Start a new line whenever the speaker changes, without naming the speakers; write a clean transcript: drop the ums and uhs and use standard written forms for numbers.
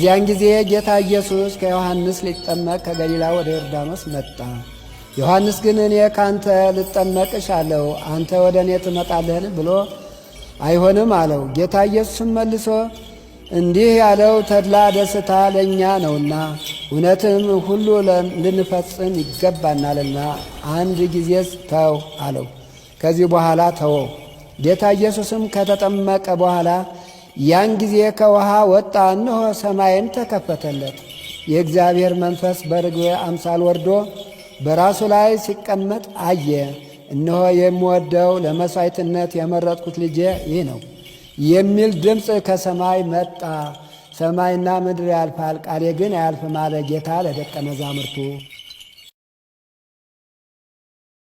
በዚያን ጊዜ ጌታ ኢየሱስ ከዮሐንስ ሊጠመቅ ከገሊላ ወደ ዮርዳኖስ መጣ። ዮሐንስ ግን እኔ ካንተ ልጠመቅ እሻለሁ፣ አንተ ወደ እኔ ትመጣለህን? ብሎ አይሆንም አለው። ጌታ ኢየሱስም መልሶ እንዲህ ያለው ተድላ ደስታ ለእኛ ነውና እውነትም ሁሉ ልንፈጽም ይገባናልና አንድ ጊዜስ ተው አለው። ከዚህ በኋላ ተወው። ጌታ ኢየሱስም ከተጠመቀ በኋላ ያን ጊዜ ከውሃ ወጣ። እነሆ ሰማይም ተከፈተለት፣ የእግዚአብሔር መንፈስ በርግብ አምሳል ወርዶ በራሱ ላይ ሲቀመጥ አየ። እነሆ የምወደው ለመሥዋዕትነት የመረጥኩት ልጄ ይህ ነው የሚል ድምፅ ከሰማይ መጣ። ሰማይና ምድር ያልፋል፣ ቃሌ ግን አያልፍም አለ ጌታ ለደቀ መዛሙርቱ።